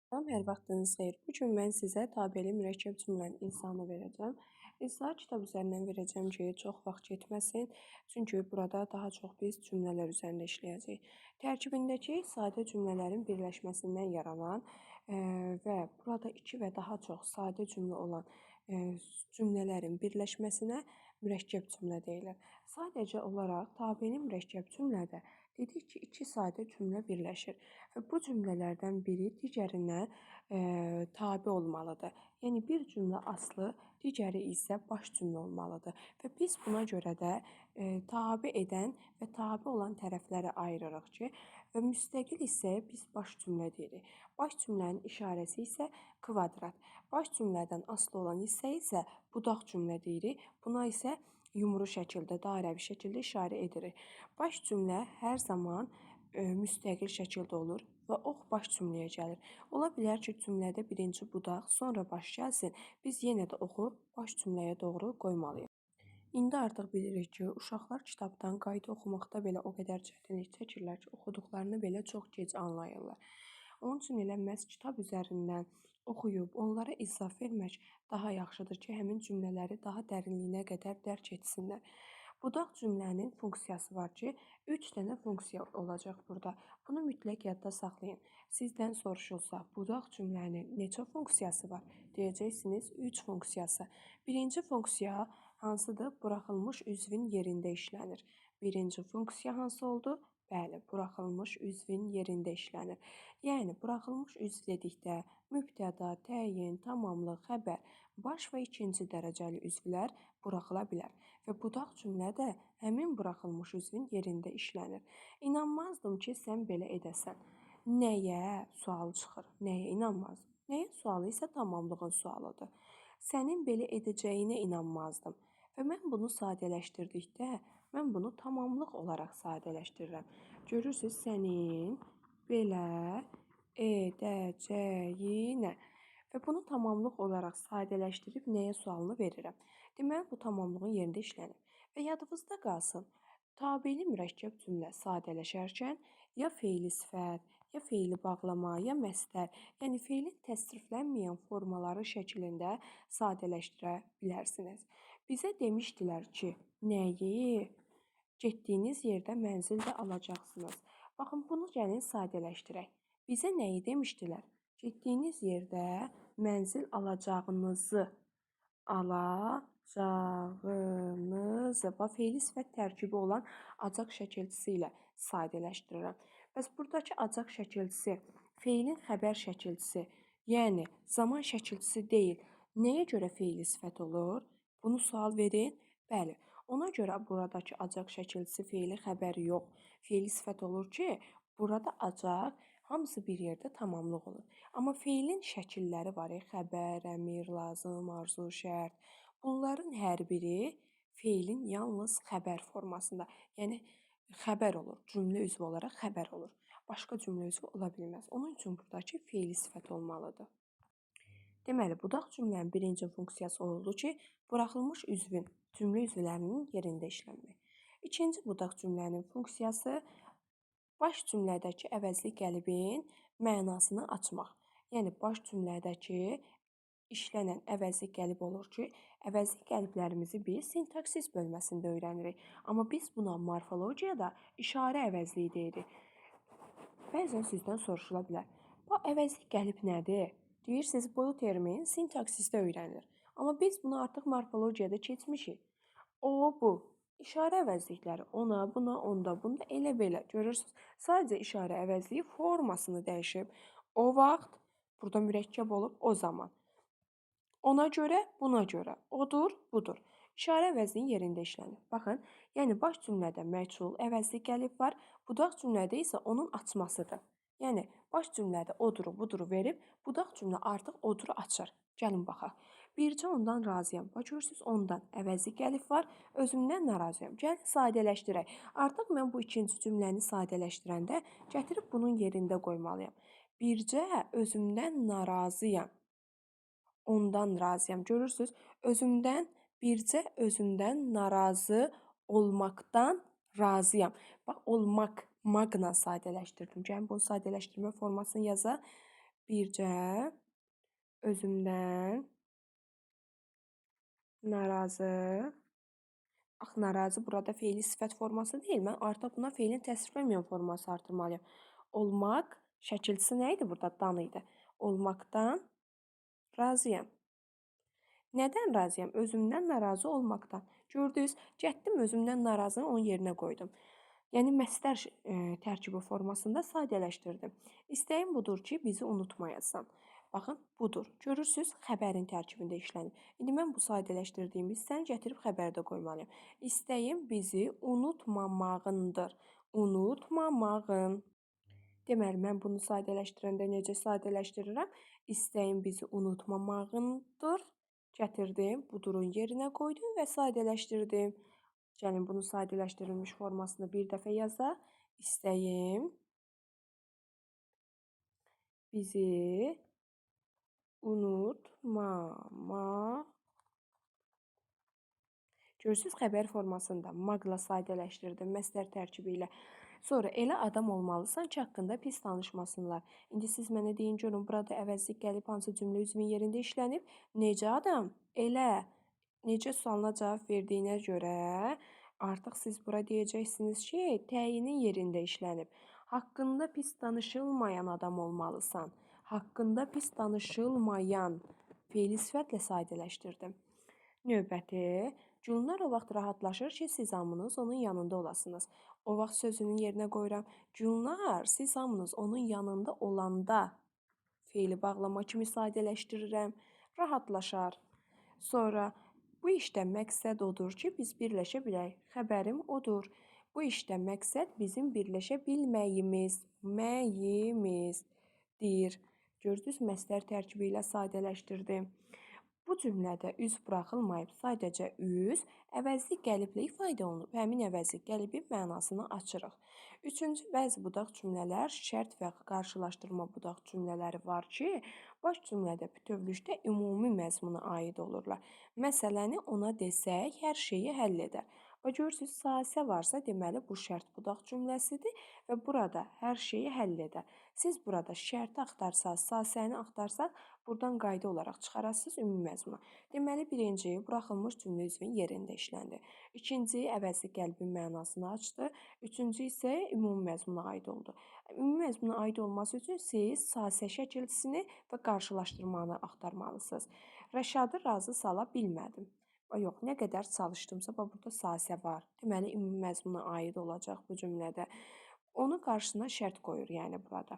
Salam, hər vaxtınız xeyir. Bu gün mən sizə tabeli mürəkkəb cümlənin izahını verəcəm. İzahı kitab üzərindən verəcəm ki, çox vaxt getməsin. Çünki burada daha çox biz cümlələr üzərində işləyəcəyik. Tərkibindəki sadə cümlələrin birləşməsindən yaranan və burada iki və daha çox sadə cümlə olan cümlələrin birləşməsinə mürəkkəb cümlə deyilir. Sadəcə olaraq tabeli mürəkkəb cümlədə dedik ki, iki sadə cümlə birləşir və bu cümlələrdən biri digərinə tabe olmalıdır. Yəni bir cümlə aslı, digəri isə baş cümlə olmalıdır və biz buna görə də tabe edən və tabe olan tərəfləri ayırırıq ki, və müstəqil hissəyə biz baş cümlə deyirik. Baş cümlənin işarəsi isə kvadrat. Baş cümlədən asılı olan hissə isə budaq cümlə deyirik. Buna isə yumru şəkildə, dairəvi şəkildə işarə edirik. Baş cümlə hər zaman müstəqil şəkildə olur və ox baş cümləyə gəlir. Ola bilər ki, cümlədə birinci budaq, sonra baş gəlsin. Biz yenə də oxu baş cümləyə doğru qoymalıyıq. İndi artıq bilirik ki, uşaqlar kitabdan qayda oxumaqda belə o qədər çətinlik çəkirlər ki, oxuduqlarını belə çox gec anlayırlar. Onun üçün elə məhz kitab üzərindən oxuyub onlara izah vermək daha yaxşıdır ki, həmin cümlələri daha dərinliyinə qədər dərk etsinlər. Budaq cümlənin funksiyası var ki, 3 dənə funksiya olacaq burada. Bunu mütləq yadda saxlayın. Sizdən soruşulsa, budaq cümlənin neçə funksiyası var? Deyəcəksiniz 3 funksiyası. Birinci funksiya hansıdır? Buraxılmış üzvün yerində işlənir. Birinci funksiya hansı oldu? Bəli, buraxılmış üzvün yerində işlənir. Yəni, buraxılmış üzv dedikdə mübtəda, təyin, tamamlıq, xəbər, baş və ikinci dərəcəli üzvlər buraxıla bilər və budaq cümlə də həmin buraxılmış üzvün yerində işlənir. İnanmazdım ki, sən belə edəsən. Nəyə sualı çıxır? Nəyə inanmazdım? Nəyə sualı isə tamamlığın sualıdır. Sənin belə edəcəyinə inanmazdım. Və mən bunu sadələşdirdikdə, mən bunu tamamlıq olaraq sadələşdirirəm. Görürsünüz, sənin belə edəcəyinə. Və bunu tamamlıq olaraq sadələşdirib nəyə sualını verirəm. Deməli, bu tamamlığın yerində işlənir. Və yadınızda qalsın, tabeli mürəkkəb cümlə sadələşərkən ya feili sifət, ya feili bağlama, ya məstər, yəni feilin təsriflənməyən formaları şəklində sadələşdirə bilərsiniz. Bizə demişdilər ki, nəyi getdiyiniz yerdə mənzil də alacaqsınız. Baxın, bunu gəlin sadələşdirək. Bizə nəyi demişdilər? Getdiyiniz yerdə mənzil alacağınızı, bax, feili sifət tərkibi olan acaq şəkilçisi ilə sadələşdirirəm. Bəs buradakı acaq şəkilçisi feilin xəbər şəkilçisi, yəni zaman şəkilçisi deyil. Nəyə görə feili sifət olur? Bunu sual verin. Bəli, ona görə buradakı acaq şəkilçisi feili xəbəri yox, feili sifət olur ki, burada acaq hamısı bir yerdə tamamlıq olur. Amma feilin şəkilləri var, xəbər, əmir, lazım, arzu, şərt. Bunların hər biri feilin yalnız xəbər formasında, yəni xəbər olur, cümlə üzvü olaraq xəbər olur. Başqa cümlə üzvü ola bilməz. Onun üçün buradakı feili sifət olmalıdır. Deməli, budaq cümlənin birinci funksiyası oldu ki, buraxılmış üzvün cümlə üzvlərinin yerində işlənmək. İkinci budaq cümlənin funksiyası baş cümlədəki əvəzlik qəlibin mənasını açmaq. Yəni, baş cümlədəki işlənən əvəzlik qəlib olur ki, əvəzlik qəliblərimizi biz sintaksis bölməsində öyrənirik. Amma biz buna morfologiyada işarə əvəzliyi deyirik. Bəzən sizdən soruşula bilər. Bu əvəzlik qəlib nədir? Deyirsiniz, bu termin sintaksisdə öyrənilir. Amma biz bunu artıq morfologiyada keçmişik. O, bu. İşarə əvəzlikləri ona, buna, onda, bunda elə belə. Görürsünüz, sadəcə işarə əvəzliyi formasını dəyişib. O vaxt burada mürəkkəb olub, o zaman. Ona görə, buna görə. Odur, budur. İşarə əvəzliyin yerində işlənir. Baxın, yəni baş cümlədə məchul əvəzlik qəlib var, budaq cümlədə isə onun açmasıdır. Yəni, baş cümlədə oduru, buduru verib, budaq cümlə artıq oduru açır. Gəlin baxaq. Bircə ondan razıyam. Bax, görürsünüz, ondan əvəzlik qəlib var, özümdən narazıyam. Gəlin sadələşdirək. Artıq mən bu ikinci cümləni sadələşdirəndə gətirib bunun yerində qoymalıyam. Bircə özümdən narazıyam. Ondan razıyam. Görürsünüz, bircə özümdən narazı olmaqdan razıyam. Bax, olmaq, maqla sadələşdirdim. Gəlin bunu sadələşdirmə formasını yazaq. Bircə özümdən narazı. Ax, narazı burada feili sifət forması deyil. Mən artıq buna feilin təsriflənməyən forması artırmalıyam. Olmaq şəkilçisi nə idi burada? Dan idi. Olmaqdan razıyam. Nədən razıyam? Özümdən narazı olmaqdan. Gördünüz, gətdim özümdən narazını onun yerinə qoydum. Yəni, məstər tərkibi formasında sadələşdirdim. İstəyim budur ki, bizi unutmayasan. Baxın, budur. Görürsünüz, xəbərin tərkibində işlənib. İndi mən bu sadələşdirdiyim hissəni gətirib xəbərdə qoymalıyam. İstəyim bizi unutmamağındır. Unutmamağın. Deməli, mən bunu sadələşdirəndə necə sadələşdirirəm? İstəyim bizi unutmamağındır. Gətirdim, budurun yerinə qoydum və sadələşdirdim. Gəlin, bunu sadələşdirilmiş formasını bir dəfə yazaq. İstəyim bizi unutmama. Görürsünüz, xəbər formasında maqla sadələşdirdim, məstər tərkibi ilə. Sonra elə adam olmalısan ki, haqqında pis danışmasınlar. İndi siz mənə deyin görün, burada əvəzlik gəlib hansı cümlə üzvün yerində işlənib? Necə adam? Elə. Necə sualına cavab verdiyinə görə artıq siz bura deyəcəksiniz ki, təyinin yerində işlənib. Haqqında pis danışılmayan adam olmalısan. Haqqında pis danışılmayan feili sifətlə sadələşdirdim. Növbəti, Gülnar o vaxt rahatlaşır ki, siz hamınız onun yanında olasınız. O vaxt sözünün yerinə qoyuram. Gülnar, siz hamınız onun yanında olanda feili bağlama kimi sadələşdirirəm. Rahatlaşar. Sonra bu işdə məqsəd odur ki, biz birləşə bilək. Xəbərim odur. Bu işdə məqsəd bizim birləşə bilməyimiz, məyimizdir. Gördünüz, məstər tərkibi ilə sadələşdirdim. Bu cümlədə üz buraxılmayıb, sadəcə üz əvəzlik qəliblə ifadə olunub. Həmin əvəzlik qəlibin mənasını açırıq. Üçüncü, bəzi budaq cümlələr, şərt və qarşılaşdırma budaq cümlələri var ki, baş cümlədə bütövlükdə ümumi məzmuna aid olurlar. Məsələni ona desək, hər şeyi həll edər. Bax, görürsünüz, sasə varsa, deməli, bu şərt budaq cümləsidir və burada hər şeyi həll edər. Siz burada şərti axtarsaz, sasəni axtarsaz, buradan qayda olaraq çıxarasınız ümumi məzmuna. Deməli, birinci, buraxılmış cümlə üzvün yerində işləndi. İkinci, əvəzlik qəlbin mənasını açdı. Üçüncü isə ümumi məzmuna aid oldu. Ümumi məzmuna aid olması üçün siz sasə şəkilçisini və qarşılaşdırmanı axtarmalısınız. Rəşadı razı sala bilmədim. Yox, nə qədər çalışdımsa, bax, burada sasə var. Deməli, ümumi məzmuna aid olacaq bu cümlədə. Onun qarşısına şərt qoyur, yəni burada.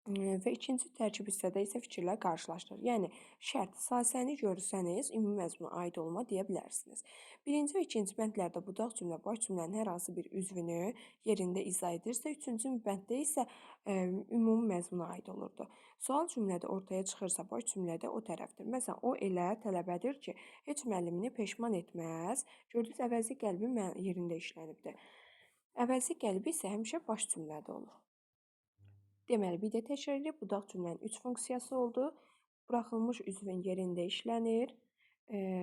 Və ikinci tərkib hissədə isə fikirlər qarşılaşdırır. Yəni, şərt, sasəni görsəniz, ümumi məzmuna aid olma deyə bilərsiniz. Birinci və ikinci bəndlərdə budaq cümlə, baş cümlənin hər hansı bir üzvünü yerində izah edirsə, üçüncü bənddə isə ümumi məzmuna aid olurdu. Sual cümlədə ortaya çıxırsa, baş cümlədə o tərəfdir. Məsələn, o elə tələbədir ki, heç müəllimini peşman etməz. Gördünüz, əvəzlik qəlbi yerində işlənibdir. Əvəzlik qəlbi isə həmişə baş cümlədə olur. Deməli, bir də təkrar edək, budaq cümlənin 3 funksiyası oldu. Buraxılmış üzvün yerində işlənir.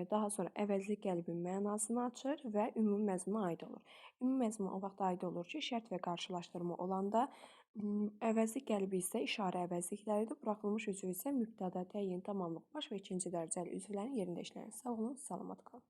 Daha sonra əvəzlik qəlbin mənasını açır və ümumi məzmuna aid olur. Ümumi məzmuna o vaxt aid olur ki, şərt və qarşılaşdırma olanda, əvəzlik qəlbi isə işarə əvəzlikləridir. Buraxılmış üzv isə mübtəda, təyin, tamamlıq, baş və ikinci dərəcəli üzvlərin yerində işlənir. Sağ olun, salamat qalın.